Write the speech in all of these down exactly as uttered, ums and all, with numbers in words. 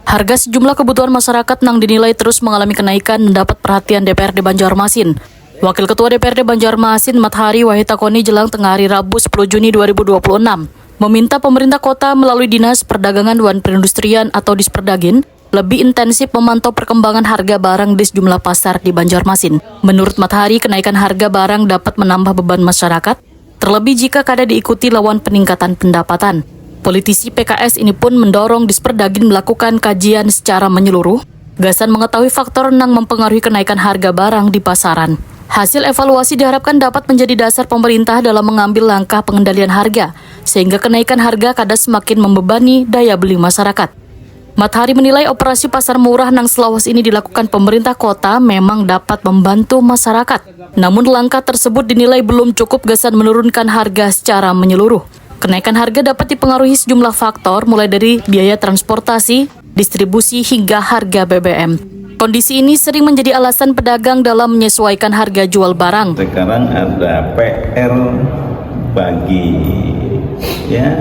Harga sejumlah kebutuhan masyarakat nang dinilai terus mengalami kenaikan mendapat perhatian D P R D Banjarmasin. Wakil Ketua D P R D Banjarmasin, Mathari, wahid takoni jelang tengah hari Rabu, sepuluh Juni dua ribu dua puluh enam, meminta pemerintah kota melalui Dinas Perdagangan dan Perindustrian atau Disperdagin lebih intensif memantau perkembangan harga barang di sejumlah pasar di Banjarmasin. Menurut Mathari, kenaikan harga barang dapat menambah beban masyarakat, terlebih jika kada diikuti lawan peningkatan pendapatan. Politisi P K S ini pun mendorong Disperdagin melakukan kajian secara menyeluruh, gasan mengetahui faktor nang mempengaruhi kenaikan harga barang di pasaran. Hasil evaluasi diharapkan dapat menjadi dasar pemerintah dalam mengambil langkah pengendalian harga, sehingga kenaikan harga kada semakin membebani daya beli masyarakat. Mathari menilai operasi pasar murah nang selawas ini dilakukan pemerintah kota memang dapat membantu masyarakat. Namun langkah tersebut dinilai belum cukup gasan menurunkan harga secara menyeluruh. Kenaikan harga dapat dipengaruhi sejumlah faktor, mulai dari biaya transportasi, distribusi, hingga harga B B M. Kondisi ini sering menjadi alasan pedagang dalam menyesuaikan harga jual barang. Sekarang ada P R bagi, ya,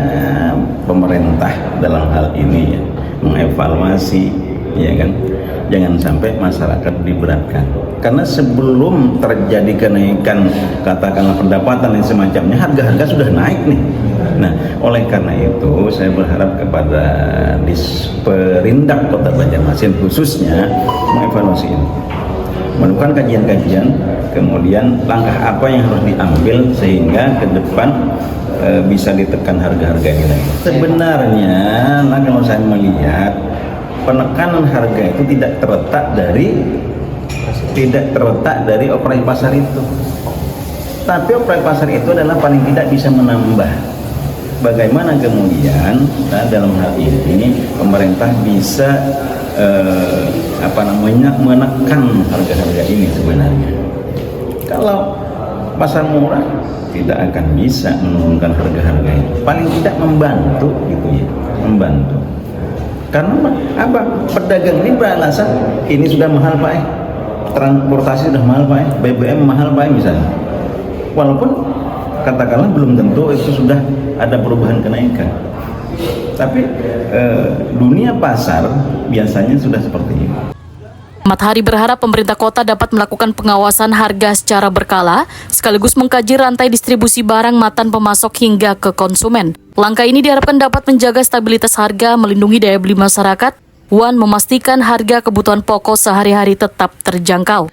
pemerintah dalam hal ini, ya, mengevaluasi, ya kan, jangan sampai masyarakat diberatkan. Karena sebelum terjadi kenaikan, katakanlah, pendapatan dan semacamnya, harga-harga sudah naik nih. Nah, oleh karena itu saya berharap kepada Disperindak Kota Banjarmasin khususnya mengevaluasi ini, melakukan kajian-kajian, kemudian langkah apa yang harus diambil sehingga ke depan eh, bisa ditekan harga-harga ini lagi. Sebenarnya, nah, kalau saya melihat, penekanan harga itu tidak terletak dari, tidak terletak dari operasi pasar itu. Tapi operasi pasar itu adalah paling tidak bisa menambah. Bagaimana kemudian, nah, dalam hal ini pemerintah bisa eh, apa namanya, menekan harga-harga ini sebenarnya. Kalau pasar murah tidak akan bisa menurunkan harga-harga ini. Paling tidak membantu gitu ya, membantu. Karena apa? Pedagang ini beralasan ini sudah mahal, Pak, eh. Transportasi sudah mahal, Pak, eh. B B M mahal, Pak, eh, misalnya. Walaupun katakanlah belum tentu itu sudah ada perubahan kenaikan. Tapi eh, dunia pasar biasanya sudah seperti ini. Mathari berharap pemerintah kota dapat melakukan pengawasan harga secara berkala, sekaligus mengkaji rantai distribusi barang matan pemasok hingga ke konsumen. Langkah ini diharapkan dapat menjaga stabilitas harga, melindungi daya beli masyarakat, wan memastikan harga kebutuhan pokok sehari-hari tetap terjangkau.